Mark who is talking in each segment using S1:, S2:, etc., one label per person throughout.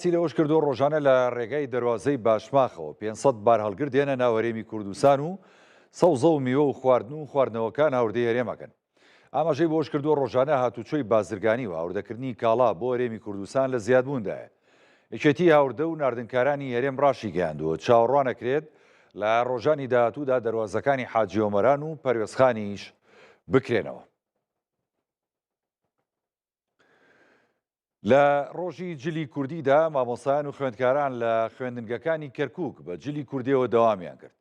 S1: باسی لەوەشکردووە، ڕۆژانە لە ڕێگای دەروازەی باشماخەوە 500 بارهەڵگر دێنە ناو هەرێمی کوردستان و سەوزە و میوە و خواردن و خواردنەوەکان هاوردەی هەرێم ئەکەن. ئاماژەی بەوەشکردووە، ڕۆژانە هاتوچۆی بازرگانی و هاوردەکردنی کاڵا بۆ هەرێمی کوردستان لە زیادبووندایە. یەکێتیی هاوردە و ناردنکارانی هەرێم ڕاشیگەیاندووە، چاوەڕوانەکرێت لە ڕۆژانی داهاتوودا دەروازەکانی حاجی ئۆمەران و پەروێزخانیش بکرێنەوە. لە ڕۆژی جلی کوردیدا مامۆستایان و خوێندکاران لە خوێندنگەکانی کەرکوک بە جلی کوردیەوە دەوامیان کرد.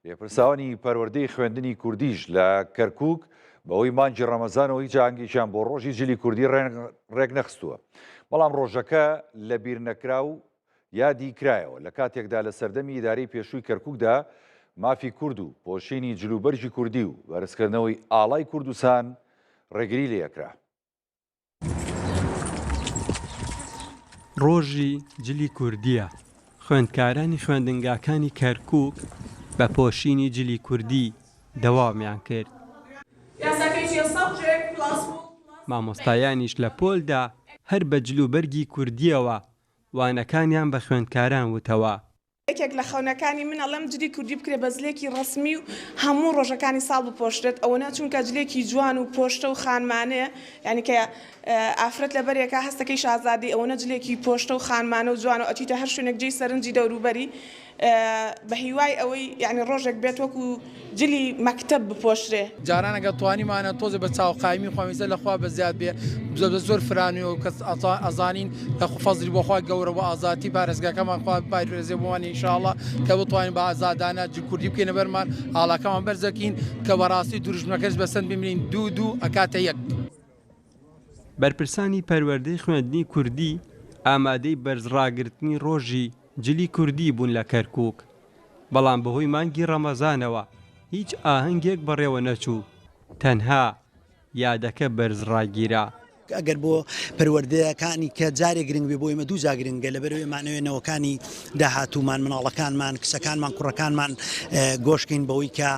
S1: لێپرساوانی پەروەردەی خوێندنی کوردیش لە کەرکوک بەهۆی مانگی ڕەمەزانەوە هیچ ئاهەنگێکیان بۆ ڕۆژی جلی کوردی ڕێکنەخستووە. بەڵام ڕۆژەکە لەبیرنەکراو یادی کرایەوە لە کاتێکدا لە سەردەمی ئیدارەی پێشووی کەرکوکدا مافی کورد و پۆشینی جلوبەرگی کوردی و بەرزکردنەوەی ئاڵای کوردستان ڕێگری لێکرا.
S2: ڕۆژی جلی کوردییە، خوێندکارانی خوێندنگاکانی کەرکوک بە پۆشینی جلی کوردی دەوامیان کرد. مامۆستایانیش لە پۆلدا هەر بە جلوبەرگی کوردییەوە وانەکانیان بە خوێندکاران وتەوە.
S3: یەکێک لە خەونەکانی من ئەڵێم جلی کوردی بکرێ بە جلێکی ڕەسمی و هەموو ڕۆژەکانی ساڵ بپۆشرێت ئەوەنە چونکە جلێکی جوان و پۆشتە و خانمانەیە یانی کە ئافرەت لەبەرێکا هەستەکەی شازادەی ئەوەنە جلێکی پۆشتە و خانمانە و جوانە و ئەچیتە هەر شوێنێک جێی سەرنجی دەوروبەری بە هیوای ئەوەی یانی ڕۆژێک بێت وەکو جلی مەکتەب بپۆشرێ.
S4: جاران ئەگەر توانیمانە تۆزێ بە چاو قایمی خۆم ئیستا لە خوا بە زیاد بێ بە زۆر فرانوی و کەس ئەزانین لە فەزلی بۆ خوا گەورە بۆ ئازادی پارێزگاکەمان خوا پارێزێ بۆمان ئینشاڵڵا کە بتوانین بە ئازادانە جل کوردی بکەینە بەرمان ئاڵاکەمان بەرزەکین کە بەڕاستی دروشمەکەش بەسەند بمرین دوو دوو ئەکاتە یەک.
S2: بەرپرسانی پەروەردەی خوێندنی کوردی ئامادەی بەرزڕاگرتنی ڕۆژی جلی کوردی بوون لە کەرکووک، بەڵام بەهۆی مانگی ڕەمەزانەوە هیچ ئاهەنگێک بەڕێوە نەچوو، تەنها یادەکە بەرز ڕاگیرا.
S5: ئەگەر بۆ پەروەردەکانی کە جارێ گرنگ بێ بۆ ئێمە دووجا گرنگە لەبەرئەوەی ئەمانەوێ نەوەکانی داهاتوومان مناڵەکانمان کچەکانمان کوڕەکانمان گۆشکەین بەوەی کە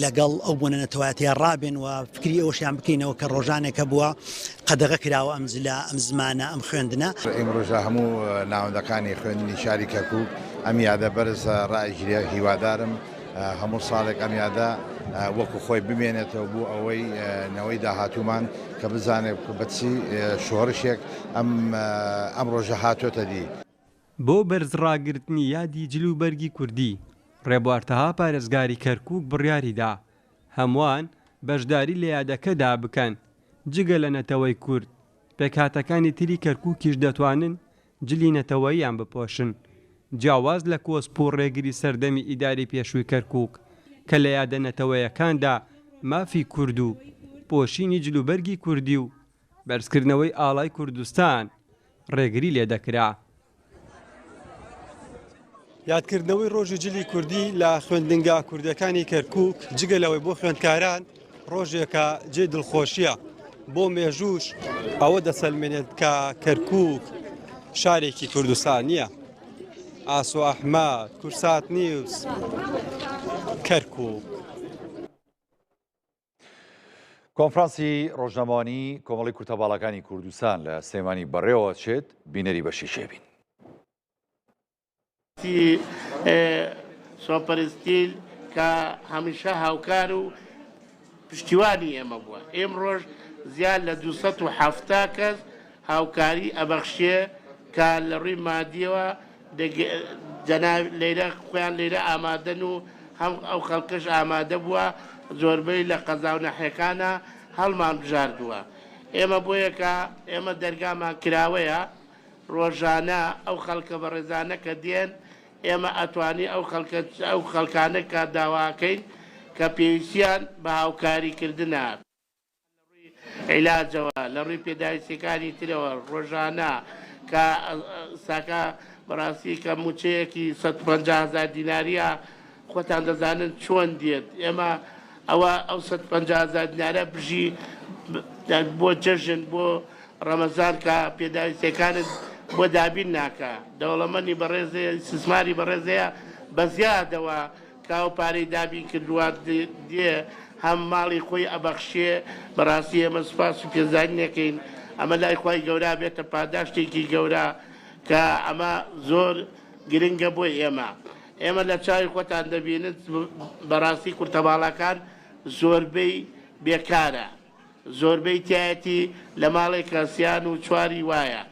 S5: لەگەڵ ئەو بۆنە نەتەوایەتیە ڕابێن و فکری ئەوەشیان بکەینەوە کە ڕۆژانێک هەبووە قەدەغە کراوە ئەم جلە ئەم زمانە ئەم خوێندنە.
S6: ئیمڕۆژ لە هەموو ناوەندەکانی خوێندنی شاری کەرکوک ئەم یادە بەرز ڕائەگیرێ، هیوادارم هەموو ساڵێک ئەم یادە وەکو خۆی بمێنێتەوە بۆ ئەوەی نەوەی داهاتوومان کە بزانێت بە چی شۆڕشێک ئەم ئەم ڕۆژە هاتۆتە دی.
S2: بۆ بەرزڕاگرتنی یادی جل و بەرگی کوردی، ڕێبوار تەها پارێزگاری کەرکوک بڕیاریدا هەمووان بەشداری لە یادەکەدا بکەن، جگە لە نەتەوەی کورد، پێکهاتەکانی تری کەرکوکیش دەتوانن جلی نەتەوەییان بپۆشن، جیاواز لە کۆسپ و ڕێگری سەردەمی ئیداری پێشووی کەرکوک کە لە یادە نەتەوەیەکاندا مافی کورد و پۆشینی جلوبەرگی کوردی و بەرزکردنەوەی ئاڵای کوردستان ڕێگری لێدەکرا. یادکردنەوەی ڕۆژی جلی کوردی لە خوێندنگا کوردیەکانی کەرکوک جگە لەوەی بۆ خوێندکاران ڕۆژێکە جێی دڵخۆشیە بۆ مێژووش ئەوە دەسەلمێنێت کە کەرکوک شارێکی کوردستانیە. ئاسۆ ئەحمەد، کورسات نیوز، کەرکوک.
S1: کۆنفرانسی ڕۆژنامەوانی کۆمەڵی کورتەباڵاکانی کوردستان لە سلێمانی بەڕێوە چێت بینەری بەشی شێبین.
S7: سۆپەرستیل کە هەمیشە هاوکار و پشتیوانی ئێمە بووە، ئیمڕۆش زیاد لە 270 کەس هاوکاری ئەبەخشێ کە لە ڕووی مادیەوە جەناب لەیرە خۆیان لەیرە ئامادەن و هەم ئەو خەڵکەش ئامادە بووە زۆربەی لە قەزا و ناحیەکانا هەڵمان بژاردووە ئێمە بۆیەکە ئێمە دەرگامان کراوەیە ڕۆژانە ئەو خەڵکە بەڕێزانە کە دێن ئێمە ئەتوانی ئەو خەڵکە ئەو خەڵکانە کە داواکەین کە پێویستیان بە هاوکاری کردنە. لە ڕووی عیلاجەوە، لە ڕووی پێداویستیەکانی ترەوە ڕۆژانە کە ساکە بەڕاستی کە مووچەیەکی 150 هەزار دیناریە خۆتان دەزانن چۆن دێت ئێمە ئەوە ئەو 150 هەزار دینارە بژی بۆ جەژن بۆ ڕەمەزان کە پێداویستیەکانت بۆ دابین ناکا دەوڵەمەنی بەڕێزەیە ئیستیسماری بەڕێزەیە بە زیادەوە کە ئەو پارەی دابین کردووە دێ هەم ماڵی خۆی ئەبەخشێ بەڕاستی ئێمە سوپاس و پێزانین ئەکەین ئەمە لای خوای گەورە بێتە پاداشتێکی گەورە. کە ئەمە زۆر گرنگە بۆ ئێمە. ئێمە لە چاوی خۆتان دەبینن بەڕاستی کورتەباڵاکان زۆربەی بێکارە. زۆربەی تیایەتی لە ماڵێکا سیان و چواری وایە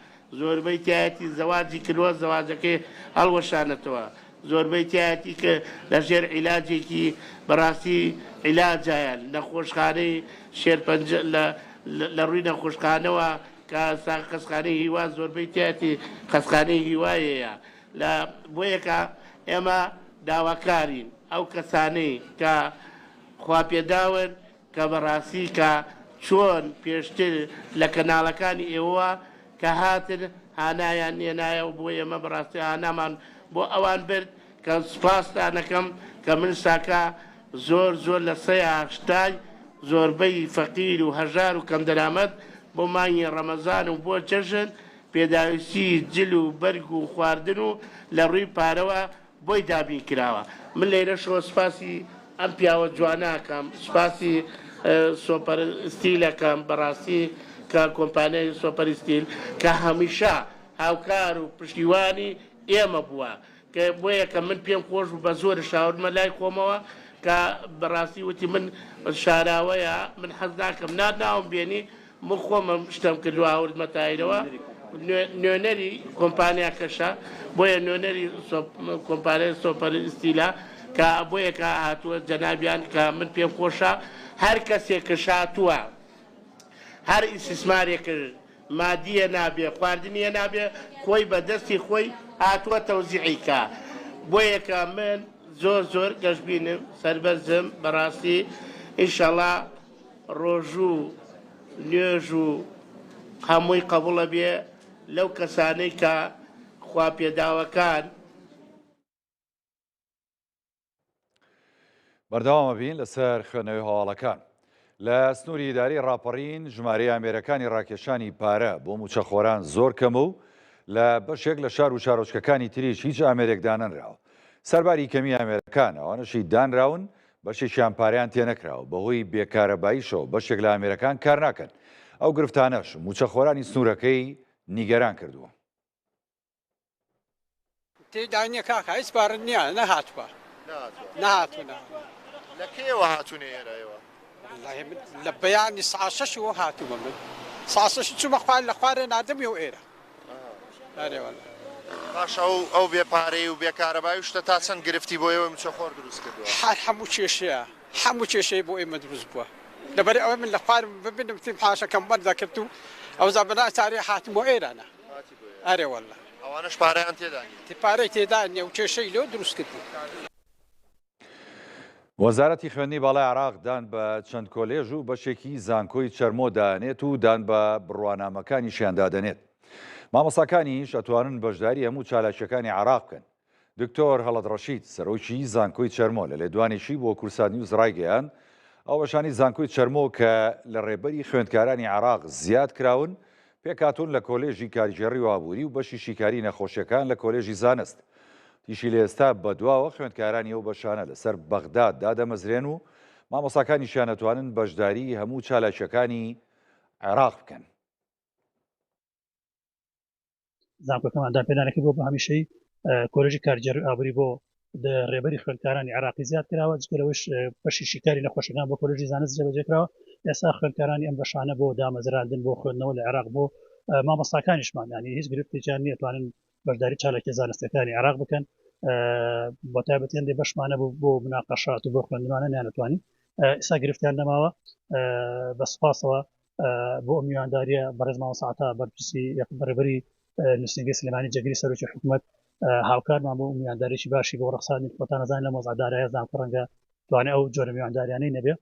S7: زۆربەی تیایەتی زەواجی کردوە زەواجەکەی هەڵوەشانەتەوە زۆربەی تیایەتی کە لە ژێر عیلاجێکی بەڕاستی عیلاجایە نەخۆشخانەی شێرپەنجە لە لە ڕووی نەخۆشخانەوە کە خەسخانەی هیوا زۆربەی تیایەتی خەسخانەی هیوایەیە لە بۆیەکە ئێمە داواکارین ئەو کەسانەی کە خواپێداون کە بەڕاستی کە چۆن پێشتر لە کەناڵەکانی ئێوە کە هاتن هانایان نێنایەوە بۆ ئێمە بەڕاستی هانامان بۆ ئەوان برد کە سوپاستان ئەکەم کە من ساکە زۆر زۆر لە سەیا هەشتای زۆربەی فەقیر و هەژار و کەمدەرامەت بۆ مانگی ڕەمەزان و بۆ جەژن پێداویستی جل و بەرگ و خواردن و لە ڕووی پارەوە بۆی دابین کراوە من لەیرەشەوە سوپاسی ئەم پیاوە جوانە ئەکەم سوپاسی سۆپەر ستیل ئەکەم بەڕاستی کە کۆمپانیای سۆپەر ستیل کە هەمیشە هاوکار و پشتیوانی ئێمە بووە کە بۆیە کە من پێم خۆش بوو بە زۆر شاوردمە لای خۆمەوە کە بەڕاستی وتی من شاراوەیە من حەز ناکەم نا ناوم بێنی من خۆمم شتم کردوە هاوردمە تایرەوە نوێنەری کۆمپانیاکەشە بۆیە نوێنەری کۆمپانیای سۆپەر ئیستیلە کە بۆیە کە هاتووە جەنابیان کە من پێم خۆشە هەر کەسێکش هاتووە هەر ئیسیسمارێکش مادیە نابێ خواردنیە نابێ خۆی بە دەستی خۆی هاتووە تەوزیعی کە بۆیە کە من زۆر زۆر گەشبینم سەربەرزم بەڕاستی ئینشەڵا ڕۆژوو و نوێژ و هەمووی قەبوڵە بێ لەو کەسانەی کە خواپێداوەکان.
S1: بەردەوامە بین لەسەر خوێندنەوەی هەواڵەکان. لە سنووری ئیدارەی ڕاپەڕین ژمارەی ئامێرەکانی ڕاکێشانی پارە بۆ مووچەخۆران زۆر کەمە و لە بەشێک لە شار و شارۆچکەکانی تریش هیچ ئامێرێک دانەنراوە. سەرباری کەمی ئامێرەکان ئەوانەشی دانراون بەشێکیان پارەیان تێنەکراوە، بەهۆی بێ کارەباییشەوە بەشێک لە ئامێرەکان کارناکەن، ئەو گرفتانەش مووچەخۆرانی سنوورەکەی نیگەران کردووە.
S8: تێدا نیە کاکە هیچ پارە نیە نەهاتوە نەهاتوە نا.
S9: لە کەیەوە هاتوونە ئێرە ئێوە؟
S8: وەڵاهی من لە بەیانی سەعات شەشەوە هاتوومە من سەعات شەش چوومە خوار لە خوارێ ناردمیەوە ئێرە. ئەرێ وەڵا.
S9: باشە ئەو ئەو بێ پارەی و بێ کارەبای و شتە تا چەند گرفتی بۆ ئێوەی موچەخۆر دروست کردووە؟
S8: هەر هەموو کێشەیە هەموو کێشەی بۆ ئێمە دروست بووە لەبەر ئەوەی من لە خوار ببینم تیم حاشەکەم وەردەکرد و ئەوجا بە ناچاری هاتم بۆ ئێرانە ئەرێ وەڵا.
S9: ئەوانەش پارەیان تێدا
S8: نییە؟ پارەی تێدا نییە و کێشەی لۆ دروست کردووە.
S1: وەزارەتی خوێندنی باڵای عێراق دان بە چەند کۆلێژ و بەشێکی زانکۆی چەرمۆ دانێت و دان بە بڕوانامەکانیشیاندا دەنێت. مامۆستاکانیش ئەتوانن بەشداری هەموو چالاکییەکانی عێراق بکەن. دکتۆر هەڵەت ڕەشید، سەرۆکی زانکۆی چەرمۆ لە لێدوانێکی بۆ کوردسات نیوز ڕایگەیاند، ئەو بەشانی زانکۆی چەرمۆ کە لە ڕێبەری خوێندکارانی عێراق زیاد کراون، پێکهاتوون لە کۆلێژی کارگێڕی و ئابووری و بەشی شیکاری نەخۆشیەکان لە کۆلێژی زانست. وتیشی لە ئێستا بەدواوە خوێندکارانی ئەو بەشانە لەسەر بەغداد دادەمەزرێن و مامۆستاکانیشیان ئەتوانن بەشداری هەموو چالاکیەکانی عێراق بکەن.
S10: زانکۆکەمان دانپێدانەکەی بۆ بە هەمیشەی کۆلێژی کارگێڕی ئابووری بۆ ڕێبەری خوێندکارانی عێراقی زیاد کراوە جگە لەوەش بەشی شیکاری نەخۆشەکان بۆ کۆلێژی زانست جێبەجێ کراوە ئێستا خوێندکارانی ئەم بەشانە بۆ دامەزراندن بۆ خوێندنەوە لە عێراق بۆ مامۆستاکانیشمان ینی هیچ گرفتێکیان نییە توانن بەشداری چالاکیە زانستەکانی عێراق بکەن بۆ تایبەتی هەندێک بەشمانە بوو بۆ مناقەشات و بۆ خوێندنوانە نیانەتوانی ئێستا گرفتیان نەماوە بە سوپاسەوە بۆ ئەم میوانداریە بەڕێز مامۆستا عەتا بەرپرسی بەڕێوەبەری نووسینگەی سلێمانی جێگری سەرۆکی حکوومەت هاوکارمان بۆ میوانداریی باشی بۆ ڕەخساندین خۆتان ئەزانن لە مۆزع دارایە زانکۆ ڕەنگە توانێ ئەو جۆرە میوانداریانەی نەبێ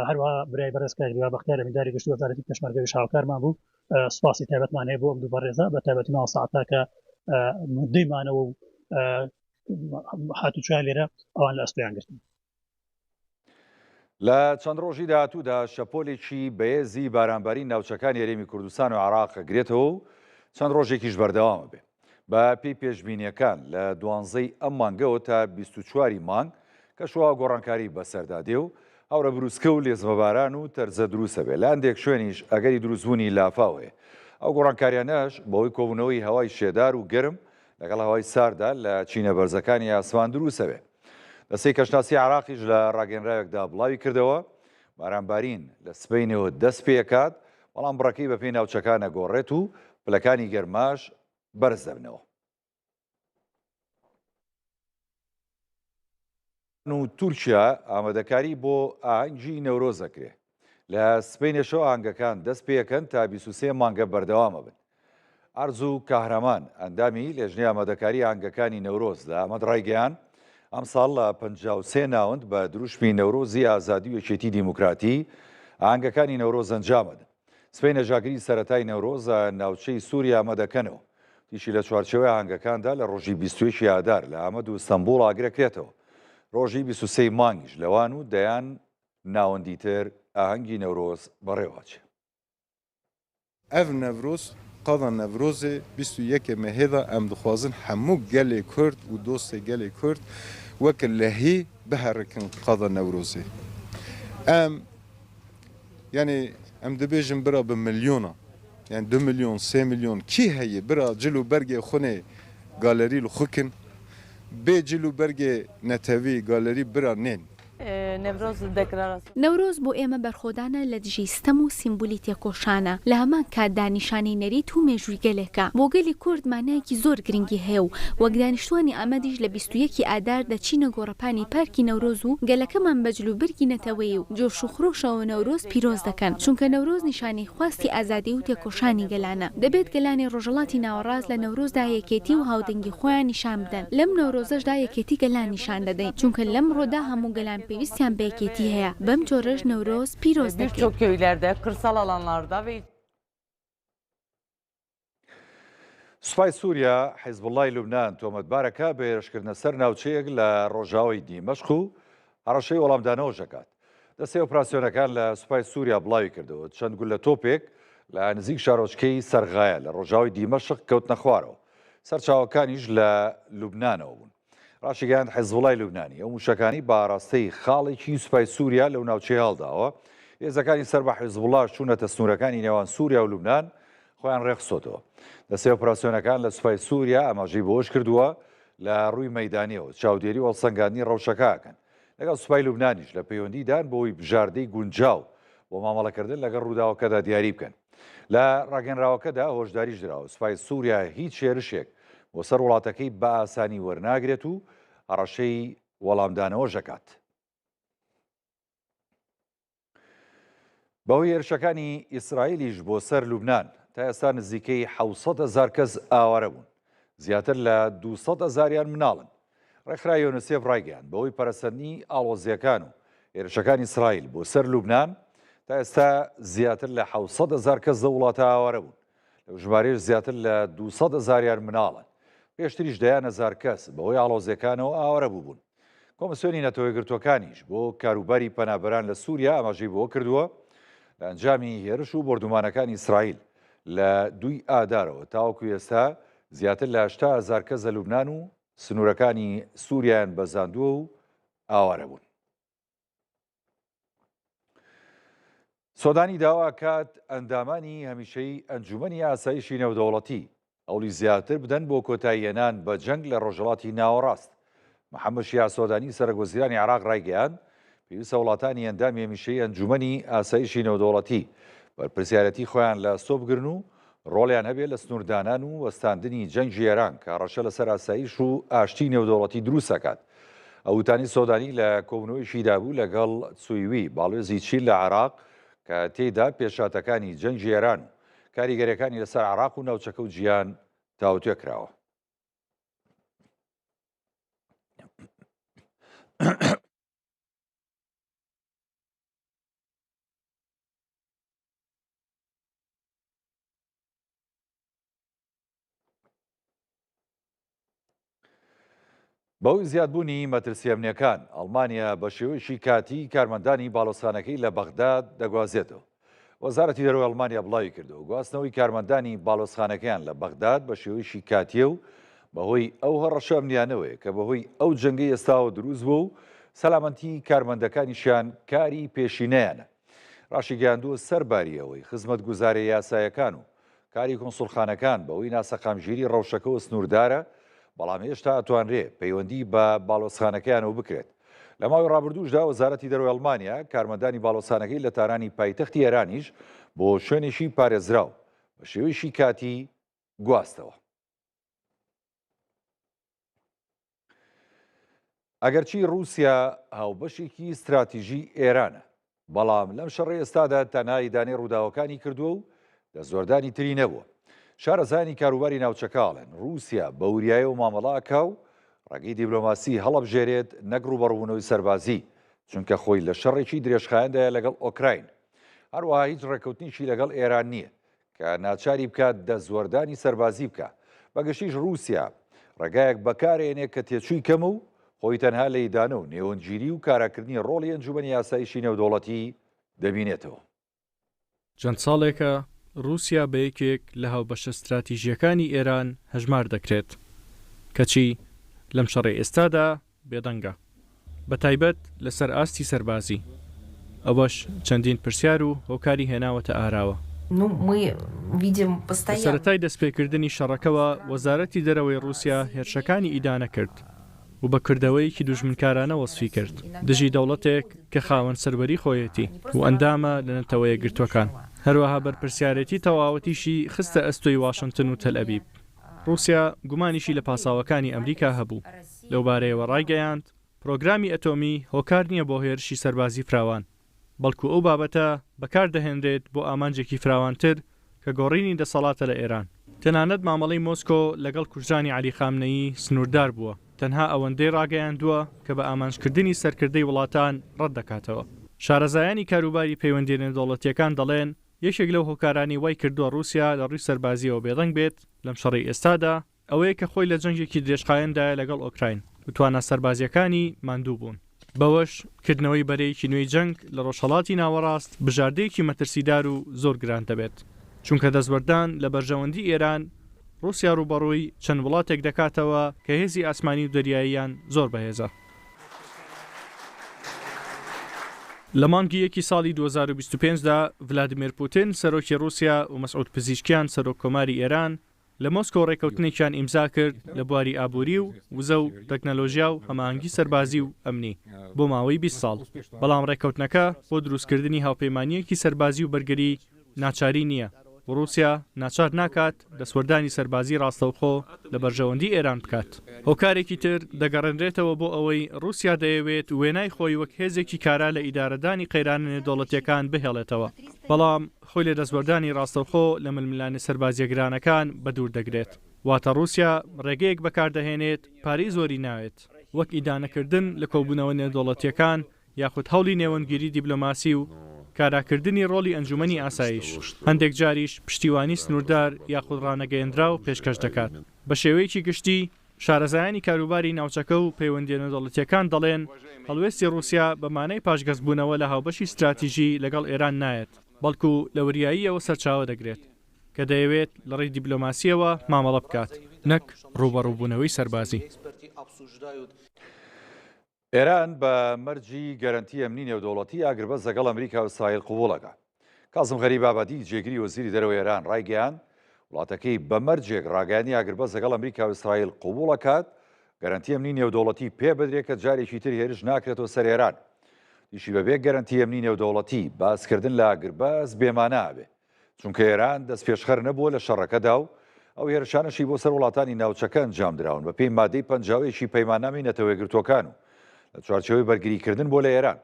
S10: هەروەها برای بەڕێز کاک هیوا بەختیار ئەمینداری گشتی وەزارەتی پێشمەرگەویش هاوکارمان بوو سوپاسی تایبەتمان هەیە بۆ ئەم دوو بەڕێزە بە تایبەتی مامۆستا عەتا کە مدەی مانەوە و هاتوچۆیان لێرە ئەوان لە ئەستۆیان گرتن.
S1: لە چەند ڕۆژی داهاتوودا شەپۆلێکی بەهێزی بارانبارین ناوچەکانی هەرێمی کوردستان و عێراق ئەگرێتەوە و چەند ڕۆژێکیش بەردەوامە بێ. بە پێی پێشبینیەکان لە دوانزەی ئەم مانگەوە تا 24 ی مانگ کەشوهەوا گۆڕانکاری بەسەردا دێ و هەورە بروسکە و لێزمەباران و تەرزە دروستە بێ لە هەندێک شوێنیش ئەگەری دروستبوونی لافاو هەیە. ئەو گۆڕانکاریانەش بەهۆی کۆبوونەوەی هەوای شێدار و گەرم لەگەڵ هەوای ساردا لە چینە بەرزەکانی ئاسمان دروستەبێ. دەستەی کەشناسی عێراقیش لە ڕاگەیەنراوێکدا بڵاوی کردەوە، بارانبارین لە سبەینێوە دەست پێکات، بەڵام بڕەکەی بەپێی ناوچەکان ئەگۆڕێت و پلەکانی گەرماش بەرز دەبنەوە. و تورکیا ئامادەکاری بۆ ئاهەنگی نەورۆز ئەکرێ. لە سبەینێشەوە ئاهەنگەکان دەست پێکەن تا 23 مانگە بەردەوامە بن. ئارزو کاهرامان، ئەندامی لێژنەی ئامادەکاری ئاهەنگەکانی نەورۆز لە ئامەد ڕایگەیاند، ئەمساڵ لە 53 ناوەند بە دروشمی نەورۆزی ئازادی و یەکێتی دیموکراتی ئاهەنگەکانی نەورۆز ئەنجامەدەن. سبەینێ ژاگری سەرەتای نەورۆز ناوچەی سووری ئامەد دەکەنەوە. وتیشی لە چوارچێوەی ئاهەنگەکاندا لە ڕۆژی 21 ی ئادار لە ئامەد و ئیستەنبوڵ ئاگرەکرێتەوە. ڕۆژی 23 ی مانگیش لە وان و دەیان ناوەندی تر ئاهەنگی نەورۆز بەڕێوەچێ.
S11: Ev Newroz qada Newrozê 21 ê mehê de em dixwazin hemû gelê Kurd û dostê gelê Kurd weke lehî biherikin qada Newrozê. Em Yanî em dibêjin bira bi milyona yanî du milyon sê milyon kî heye bira cil û bergê xwe nê galerî li xwe kin bê cil û bergê netewî galerî bira nên.
S12: نەورۆز بۆ ئێمە بەرخۆدانە لە دژی ستەم و سیمبولی تێکۆشانە، لە هەمان کاتدا نیشانەی نەریت و مێژووی گەلێکە. بۆ گەلی کورد مانایەکی زۆر گرنگی هەیە و وەک دانیشتوانی ئامەدیش لە 21 ی ئادار دەچینە گۆڕەپانی پارکی نەورۆز و گەلەکەمان بە جلوبەرگی نەتەوەیی و جۆش و خرۆشەوە نەورۆز پیرۆز دەکەن، چونکە نەورۆز نیشانەی خواستی ئازادی و تێکۆشانی گەلانە. دەبێت گەلانی ڕۆژهەڵاتی ناوەڕاست لە نەورۆزدا یەکێتی و هاودەنگی خۆیان نیشان بدەن. لەم نەورۆزەشدا یەکێتی گەلان نیشان دەدەین، چونکە لەمڕۆدا هەموو گەلان پێویستیان بە یەکێتی هەیە. بەم جۆرەش نەورۆز پیرۆز دەکەین.
S1: سوپای سووریا حیزبوڵڵای لوبنان تۆمەتبارەکە بە هێرشکردنە سەر ناوچەیەک لە ڕۆژاوای دیمەشق و هەڕەشەی وەڵامدانەوەش دەکات. دەستەی ئۆپراسیۆنەکان لە سوپای سووریا بڵاوی کردەوە چەند گولە تۆپێک لە نزیک شارۆچکەی سەرغایە لە ڕۆژاوای دیمەشق کەوتنە خوارەوە. سەرچاوەکانیش لە لوبنانەوە بوون. ڕاشیگەیاند حیزبوڵای لوبنانی ئەو مووشەکانەی بە ئاراستەی خاڵێکی سوپای سووریا لەو ناوچەیە هەڵداوە، هێزەکانی سەر بە حیزبوڵاش چوونەتە سنوورەکانی نێوان سووریا و لوبنان خۆیان ڕێکخستۆتەوە. دەستەی ئۆپراسیۆنەکان لە سوپای سووریا ئاماژەی بەوەش کردووە، لە ڕووی مەیدانییەوە چاودێری و هەڵسەنگاندنی ڕەوشەکە ئەکەن، لەگەڵ سوپای لوبنانیش لە پەیوەندیدان بۆ ئەوەی بژاردەی گونجاو بۆ مامەڵەکردن لەگەڵ ڕووداوەکەدا دیاری بکەن. لە ڕاگەنراوەکەدا هۆشداریش دراوە، سوپای سووریا هیچ هێرشێک بۆ سەر وڵاتەکەی بە ئاسانی وەرناگرێت و هەڕەشەی وەڵامدانەوەش دەکات. بەهۆی هێرشەکانی ئیسرائیلیش بۆ سەر لوبنان، تا ئێستا نزیکەی 700 هەزار کەس ئاوارە بوون، زیاتر لە 200 هەزاریان مناڵن. ڕێکخراوی یۆنسێف ڕایگەیاند، بەهۆی پەرەسەندنی ئاڵۆزییەکان و هێرشەکانی ئیسرائیل بۆ سەر لوبنان، تا ئێستا زیاتر لە 700 هەزار کەس لەو وڵاتە ئاوارە بوون، لەو ژمارەیەش زیاتر لە 200 هەزاریان مناڵن. پێشتریش دەیان هەزار کەس بەهۆی ئاڵۆزییەکانەوە ئاوارە بووبوون. کۆمسیۆنی نەتەوەیەکگرتووەکانیش بۆ کاروباری پەنابەران لە سووریا ئاماژەی بەوە کردووە، لە ئەنجامی هێرش و بۆردومانەکانی ئیسرائیل لە دووی ئادارەوە تاوەکو ئێستا زیاتر لە 80 هەزار کەس لە لوبنان و سنوورەکانی سووریایان بەزاندووە و ئاوارە بوون. سۆدانی داوا ئەکات ئەندامانی هەمیشەیی ئەنجومەنی ئاسایشی نێودەوڵەتی هەوڵی زیاتر بدەن بۆ کۆتاییهێنان بە جەنگ لە ڕۆژهەڵاتی ناوەڕاست. محەممەد شیاع سۆدانی سەرەکوەزیرانی عێراق ڕایگەیاند، پێویستە وڵاتانی ئەندامی هەمیشەیی ئەنجومەنی ئاسایشی نێودەوڵەتی بەرپرسیارێتی خۆیان لە ئەستۆ بگرن و ڕۆڵیان هەبێت لە سنووردانان و وەستاندنی جەنگی ئێران کە هەڕەشە لەسەر ئاسایش و ئاشتی نێودەوڵەتی دروست ئەکات. ئەو وتانەی سۆدانی لە کۆبوونەوەیەکیدا بوو لەگەڵ تسویوی باڵوێزی چین لە عێراق کە تێیدا پێشهاتەکانی جەنگی ئێران و کاریگەریەکانی لەسەر عێراق و ناوچەکە و جیهان تاوتوێ کراوە. بەهۆی زیادبوونی مەترسییە ئەمنییەکان، ئەڵمانیا بە شێوەیەکی کاتی کارمەندانی باڵۆزخانەکەی لە بەغداد دەگوازێتەوە. وەزارەتی دەرەوەی ئەڵمانیا بڵاویکردەوە، گواستنەوەی کارمەندانی باڵۆزخانەکەیان لە بەغداد بە شێوەیەکی کاتییە و بەهۆی ئەو هەڕەشە ئەمنیانەوەیە کە بەهۆی ئەو جەنگەی ئێستاوە دروست بووە و سەلامەتی کارمەندەکانیشیان کاری پێشینەیانە. ڕاشیگەیاندووە، سەرباری ئەوەی خزمەتگوزارییە یاساییەکان و. کاری کونسوڵخانەکان بەهۆی ناسەقامگیری ڕەوشەکەوە سنووردارە، بەڵام هێشتا ئەتوانرێ پەیوەندی بە باڵۆزخانەکەیانەوە بکرێت. لە ماوەی ڕابردووشدا وەزارەتی دەرەوەی ئەڵمانیا کارمەندانی باڵۆزخانەکەی لە تارانی پایتەختی ئێرانیش بۆ شوێنێکی پارێزراو بە شێوەیەکی کاتی گواستەوە. ئەگەرچی ڕووسیا هاوبەشێکی ستراتیژی ئێرانە، بەڵام لەم شەڕەی ئێستادا تەنها ئیدانەی ڕووداوەکانی کردووە و دەستوەردانی تری نەبووە. شارەزایانی کاروباری ناوچەکە ئەڵێن، ڕووسیا بە وریایەوە مامەڵە ئەکا و ڕێگەی دیبلۆماسی هەڵەبژێرێت نەک ڕووبەڕووبوونەوەی سەربازی، چونکە خۆی لە شەڕێکی درێژخایەندایە لەگەڵ ئۆکراین. هەروەها هیچ ڕێککەوتنێکی لەگەڵ ئێران نییە کە ناچاری بکات دەستوەردانی سەربازی بکا. بە گشتیش ڕووسیا ڕێگایەک بەکارئێنێ کە تێچووی کەمە و خۆی تەنها لە ئیدانە و نێوەندگیری و کاراکردنی ڕۆڵی ئەنجومەنی ئاسایشی نێودەوڵەتی دەبینێتەوە.
S13: چەند ساڵێکە ڕووسیا بە یەکێک لە هاوبەشە ستراتیژییەکانی ئێران هەژمار دەکرێت، کەچی لەم شەڕەی ئێستادا بێدەنگە، بەتایبەت لەسەر ئاستی سەربازی، ئەوەش چەندین پرسیار و هۆکاری هێناوەتە ئاراوە. لە سەرەتای دەستپێکردنی شەڕەکەوە وەزارەتی دەرەوەی ڕووسیا هێرشەکانی ئیدانە کرد و بە کردەوەیەکی دوژمنکارانە وەسفی کرد دژی دەوڵەتێک کە خاوەن سەروەری خۆیەتی و ئەندامە لە نەتەوەیەکگرتووەکان، هەروەها بەرپرسیارێتی تەواوەتیشی خستە ئەستۆی واشنتن و تەلئەبیب. ڕووسیا گومانیشی لە پاساوەکانی ئەمریکا هەبوو، لەوبارەیەوە ڕایگەیاند، پرۆگرامی ئەتۆمی هۆکار نییە بۆ هێرشی سەربازی فراوان، بەڵکو ئەو بابەتە بەکاردەهێنرێت بۆ ئامانجێکی فراوانتر کە گۆڕینی دەسەڵاتە لە ئێران. تەنانەت مامەڵەی مۆسکۆ لەگەڵ کوژرانی عەلی خامنەیی سنووردار بووە، تەنها ئەوەندەی ڕاگەیاندووە کە بە ئامانجکردنی سەرکردەی وڵاتان ڕەتدەکاتەوە. شارەزایانی کاروباری پەیوەندییە نێودەوڵەتییەکان دەڵێن، یەکێک لەو هۆکارانەی وای کردووە ڕووسیا لە ڕووی سەربازییەوە بێدەنگ بێت لەم شەڕەی ئێستادا، ئەوەیە کە خۆی لە جەنگێکی درێژخایەندایە لەگەڵ ئۆکراین و توانا سەربازییەکانی ماندوو بوون. بەوەش کردنەوەی بەرەیەکی نوێی جەنگ لە ڕۆژهەڵاتی ناوەڕاست بژاردەیەکی مەترسیدار و زۆر گران دەبێت، چونکە دەستوەردان لە بەرژەوەندی ئێران، ڕووسیا ڕووبەڕووی چەند وڵاتێک دەکاتەوە کە هێزی ئاسمانی و دەریاییان زۆر بەهێزە. لە مانگی یەکی ساڵی 2025 دا ڤلادیمێر پوتین سەرۆکی ڕووسیا و مەسعود پزیشکیان سەرۆک کۆماری ئێران لە مۆسکۆ ڕێککەوتنێکیان ئیمزا کرد لە بواری ئابووری و وزە و تەکنەلۆژیا و هەماهەنگی سەربازی و ئەمنی بۆ ماوەی 20 ساڵ، بەڵام ڕێککەوتنەکە بۆ دروستکردنی هاوپەیمانییەکی سەربازی و بەرگری ناچاری نییە و ڕووسیا ناچار ناکات دەستوەردانی سەربازی ڕاستەوخۆ لە بەرژەوەندی ئێران بکات. هۆکارێکی تر دەگەڕێنرێتەوە بۆ ئەوەی ڕووسیا دەیەوێت وێنای خۆی وەک هێزێکی کارا لە ئیدارەدانی قەیرانە نێودەوڵەتییەکان بهێڵێتەوە، بەڵام خۆی لە دەستوەردانی ڕاستەوخۆ لە ململانێ سەربازییە گرانەکان بەدوور دەگرێت. واتە ڕووسیا ڕێگەیەک بەکاردەهێنێت پارەی زۆری ناوێت، وەک ئیدانەکردن لە کۆبوونەوە نێودەوڵەتییەکان یاخود هەوڵی نێوەندگیری دیبلۆماسی و کاراکردنی ڕۆڵی ئەنجومەنی ئاسایش، هەندێک جاریش پشتیوانی سنووردار یاخود ڕانەگەیەندراو پێشکەش دەکات. بە شێوەیەکی گشتی، شارەزایانی کاروباری ناوچەکە و پەیوەندییە نێودەوڵەتییەکان دەڵێن، هەڵوێستی ڕووسیا بە مانای پاشگەزبوونەوە لە هاوبەشی ستراتیژی لەگەڵ ئێران نایەت، بەڵکو لە وریاییەوە سەرچاوە دەگرێت کە دەیەوێت لە ڕێی دیبلۆماسییەوە مامەڵە بکات نەک ڕووبەڕووبوونەوەی سەربازی.
S1: ئێران بە مەرجی گەرەنتی ئەمنی نێودەوڵەتی ئاگربەست لەگەڵ ئەمریکا و ئیسرائیل قبوڵ ئەکات. کازم غەریب ئابادی جێگری وەزیری دەرەوەی ئێران ڕایگەیاند، وڵاتەکەی بە مەرجێک ڕاگەیاندنی ئاگربەست لەگەڵ ئەمریکا و ئیسرائیل قبوڵ ئەکات، گەرەنتی ئەمنی نێودەوڵەتی پێ بدرێت کە جارێکی تر هێرش ناکرێتەوە سەر ئێران. وتیشی بەبێ گەرەنتی ئەمنی نێودەوڵەتی باسکردن لە ئاگربەست بێمانا ئەبێ. چونکە ئێران دەستپێشخەر نەبووە لە شەڕەکەدا و ئەو هێرشانەشی بۆ سەر وڵاتانی ناوچەکە ئەنجامدراون بەپێی مادەی 51 ی پەیماننامەی نەتەوەیەکگرتووەکان و لە چوارچێوەی بەرگریکردن بۆ لە ئێران.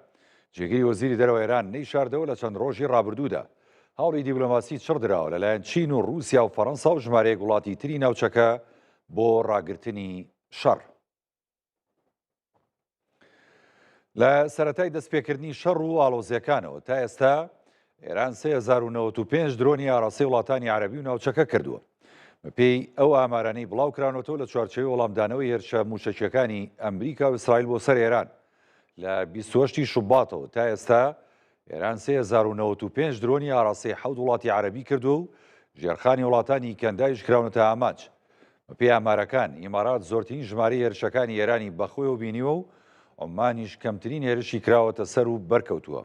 S1: جێگری وەزیری دەرەوە ئێران نەیشاردەوە لە چەند ڕۆژی ڕابردوودا هەوڵی دیبلۆماسی چڕ دراوە لەلایەن چین و ڕووسیا و فەڕەنسا و ژمارەیەک وڵاتی تری ناوچەکە بۆ ڕاگرتنی شەڕ. لە سەرەتای دەستپێکردنی شەڕ و ئاڵۆزیەکانەوە تا ئێستا ئێران 3095 درۆنی ئاراستەی وڵاتانی عەرەبی و ناوچەکە کردووە. بەپێی ئەو ئامارانەی بڵاو کراونەتەوە لە چوارچێوەی وەڵامدانەوەی هێرشە مووشەکیەکانی ئەمریکا و ئیسرائیل بۆ سەر ئێران لە 28 شوباتەوە تا ئێستا ئێران 3095 درۆنی ئاراستەی حەوت وڵاتی عەرەبی کردووە و ژێرخانی وڵاتانی کەنداویش کراونەتە ئامانج. بەپێی ئامارەکان، ئیمارات زۆرترین ژمارەی هێرشەکانی ئێرانی بەخۆیەوە بینیوە و عومانیش کەمترین هێرشی کراوەتە سەر و بەرکەوتووە.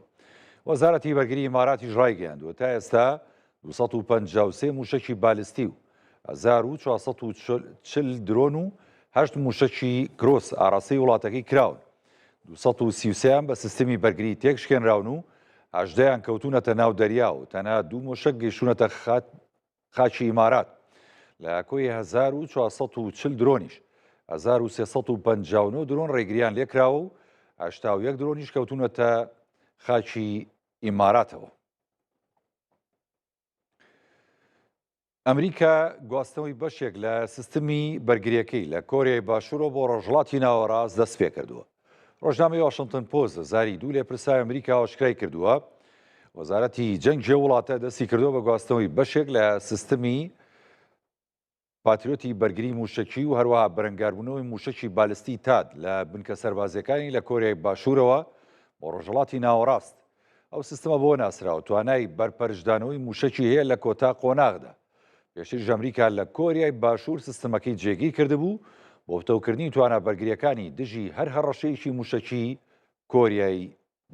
S1: وەزارەتی بەرگری ئیماراتیش ڕایگەیاندووە، تا ئێستا 253 مووشەکی بالستی و 1440 درۆن و هەشت مووشەکی کرۆس ئاراستەی وڵاتەکەی کراون. 233یان بە سیستمی بەرگری تێکشکێنراون و هەژدەیان کەوتوونەتە ناو دەریا و تەنها دوو مووشەک گەیشتوونەتە خاکی ئیمارات. لە کۆی 1440 درۆنیش 1359 درۆن ڕێگریان لێکراوە و 81 درۆنیش کەوتوونەتە خاکی ئیماراتەوە. ئەمریکا گواستنەوەی بەشێک لە سیستمی بەرگریەکەی لە کۆریای باشوورەوە بۆ ڕۆژهەڵاتی ناوەڕاست دەست پێکردووە. ڕۆژنامەی واشنتن پۆست لە زاری دوو لێپرسراوی ئەمریکا ئاشکرای کردووە، وەزارەتی جەنگی ئەو وڵاتە دەستی کردووە بە گواستنەوەی بەشێک لە سیستمی پاتریۆتی بەرگری مووشەکی و هەروەها بەرەنگاربوونەوەی مووشەکی بالستی تاد لە بنکە سەربازییەکانی لە کۆریای باشوورەوە بۆ ڕۆژهەڵاتی ناوەڕاست. ئەو سیستمە بەوە ناسراوە توانای بەرپەرچدانەوەی مووشەکی هەیە لە کۆتا قۆناغدا. پێشتریش ئەمریکا لە کۆریای باشوور سیستمەکەی جێگیر کردبوو بۆ پتەوکردنی توانا بەرگرییەکانی دژی هەر هەڕەشەیەکی مووشەکی کۆریای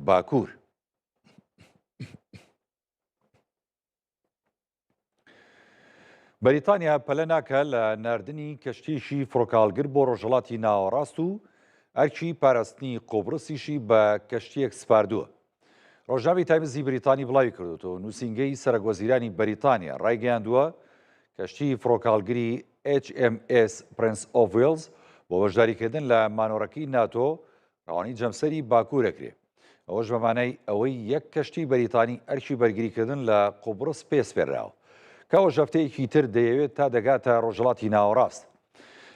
S1: باکوور. بەریتانیا پەلە ناکە لە ناردنی کەشتییەکی فڕۆکەهەڵگر بۆ ڕۆژهەڵاتی ناوەڕاست و ئەرکی پاراستنی قوبڕسیشی بە کەشتییەک سپاردووە. ڕۆژنامەی تایمزی بریتانی بڵاوی کردووەتەوە، نووسینگەی سەرەکوەزیرانی بەریتانیا ڕایگەیاندووە، کەشتی فڕۆکەهەڵگری HMS Prince of Wales بۆ بەشداریکردن لە مانۆڕەکەی ناتۆ ڕەوانەی جەمسەری باکوور ئەکرێ. ئەوەش بە مانای ئەوەی یەک کەشتی بەریتانی ئەرکی بەرگریکردن لە قوبڕس پێ سپێرراوە کە ئەوەش هەفتەیەکی تر دەیەوێت تا دەگاتە ڕۆژهەڵاتی ناوەڕاست.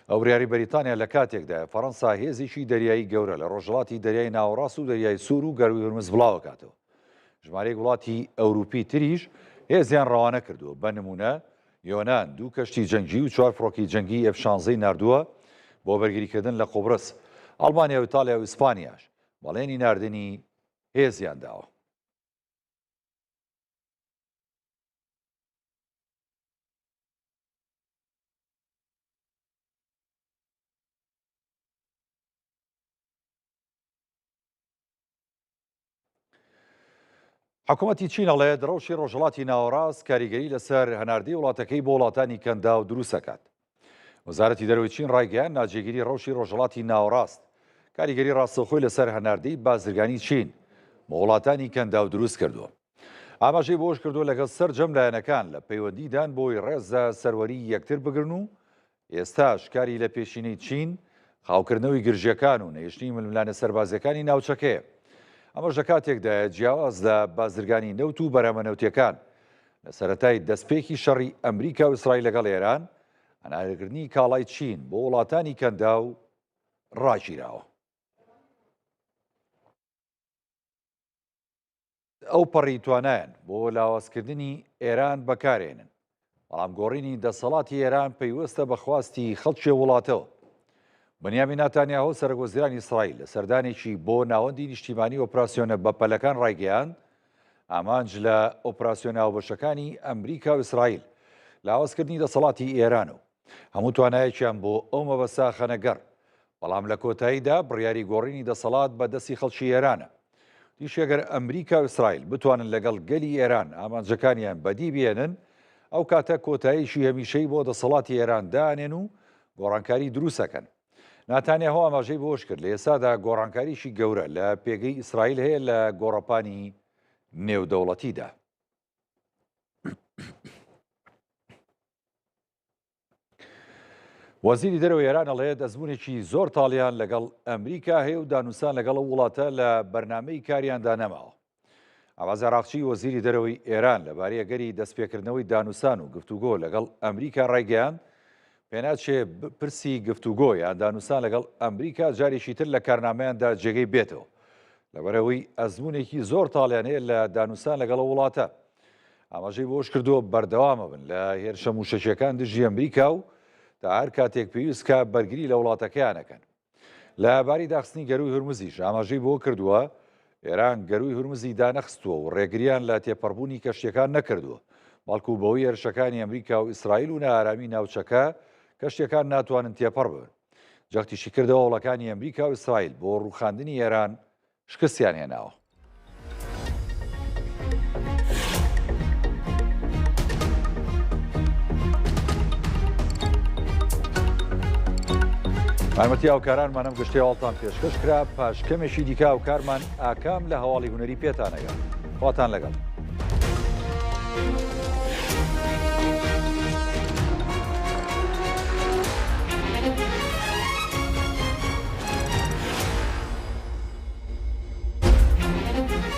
S1: ئەو بڕیارەی بەریتانیا لە کاتێکدایە فەڕەنسا هێزێکی دەریایی گەورە لە ڕۆژهەڵاتی دەریای ناوەڕاست و دەریای سوور و گەرووی هورمز بڵاوەکاتەوە. ژمارەیەک وڵاتی ئەوروپی تریش هێزیان ڕەوانە کردووە، بە نموونە یۆنان دوو کەشتی جەنگی و چوار فڕۆکەی جەنگی ئێف شانزەی ناردووە بۆ بەرگریکردن لە قوبرس. ئەڵمانیا و ئیتاڵیا و ئیسپانیاش بەڵێنی ناردنی هێزیان داوە. حکوومەتی چین ئەڵێت ڕەوشی ڕۆژهەڵاتی ناوەڕاست کاریگەری لەسەر هەناردەی وڵاتەکەی بۆ وڵاتانی کەنداو دروستەکات. وەزارەتی دەرەوەی چین ڕایگەیاند ناجێگیری ڕەوشی ڕۆژهەڵاتی ناوەڕاست کاریگەری ڕاستەوخۆی لەسەر هەناردەی بازرگانی چین بۆ وڵاتانی کەنداو دروست کردووە. ئاماژەی بەوەش کردووە لەگەڵ سەرجەم لایەنەکان لە پەیوەندیدان بۆی ڕێز لە سەروەری یەکتر بگرن و ئێستاش کاری لە پێشینەی چین، خاوکردنەوەی گرژییەکان و نەهێشتنی ململانێ سەربازییەکانی ناوچەکەیە. ئەمەش لە کاتێکدایە جیاواز لە بازرگانی نەوت و بەرهەمە نەوتییەکان، لە سەرەتای دەستپێکی شەڕی ئەمریکا و ئیسرائیل لەگەڵ ئێران، هەناردەکردنی کاڵای چین بۆ وڵاتانی کەنداو ڕاگیراوە. ئەوپەڕی توانایان بۆ لاوازکردنی ئێران بەکارێنن، بەڵام گۆڕینی دەسەڵاتی ئێران پەیوەستە بە خواستی خەڵکی وڵاتەوە. بنیامین ناتانیاهۆ سەرۆکوەزیرانی ئیسرائیل لە سەردانێکی بۆ ناوەندی نیشتیمانی ئۆپراسیۆنە بەپەلەکان ڕایگەیاند، ئامانج لە ئۆپراسیۆنە هاوبەشەکانی ئەمریکا و ئیسرائیل لاوازکردنی دەسەڵاتی ئێرانە و هەموو توانایەکیان بۆ ئەو مەبەستە خەنە گەڕ، بەڵام لە کۆتاییدا بڕیاری گۆڕینی دەسەڵات بە دەستی خەڵکی ئێرانە. وتیشی ئەگەر ئەمریکا و ئیسرائیل بتوانن لەگەڵ گەلی ئێران ئامانجەکانیان بەدی بهێنن، ئەو کاتە کۆتاییەکی هەمیشەیی بۆ دەسەڵاتی ئێران دائەنێن و گۆڕانکاری دروست ئەکەن. ناتانیاهۆ ئاماژەی بەوەشکرد، لە ئێستادا گۆڕانکاریی گەورە لە پێگەی ئیسرائیل هەیە لە گۆڕەپانی نێودەوڵەتیدا. وەزیری دەرەوەی ئێران ئەڵێت ئەزمونێکی زۆر تاڵیان لەگەڵ ئەمریکا هەیە و دانوسان لەگەڵ ئەو وڵاتە لە بەرنامەی کاریاندا نەماوە. عەباس عراقچی وەزیری دەرەوەی ئێران لەبارەی ئەگەری دەستپێکردنەوەی دانوسان و گفتوگۆ لەگەڵ ئەمریکا ڕایگەیاند پێناچێ پرسی گفتوگۆ یان دانوسان لەگەڵ ئەمریکا جارێکی تر لە کارنامەیاندا جێگەی بێتەوە لەبەرئەوەی ئەزمونێکی زۆر تاڵیان هەیە لە دانوسان لەگەڵ ئەو وڵاتە. ئاماژەی بەوەشکردووە، بەردەوامەبن لە هێرشە مووشەکییەکان دژی ئەمریکا و تا هەر کاتێک پێویست بکات بەرگری لە وڵاتەکەیان ئەکەن. لە بارەی داخستنی گەرووی هورمزیش ئاماژەی بەوە کردووە، ئێران گەرووی هورمزی دانەخستووە و ڕێگرییان لە تێپەڕبوونی کەشتییەکان نەکردووە، بەڵکو بەهۆی هێرشەکانی ئەمریکا و ئیسرائیل و نائارامی ناوچەکە کەشتییەکان ناتوانن تێپەڕ ببن. جەختیشی کردەوە هەوڵەکانی ئەمریکا و ئیسرائیل بۆ ڕووخاندنی ئێران شکستیان هێناوە. یارمەتی هاوکارانمان ئەم گشتی هەواڵتان پێشکەش کرا پاش کەمێکی دیکە هاوکارمان ئاکام لە هەواڵی هونەری پێتانەگە خواتان لەگەڵ.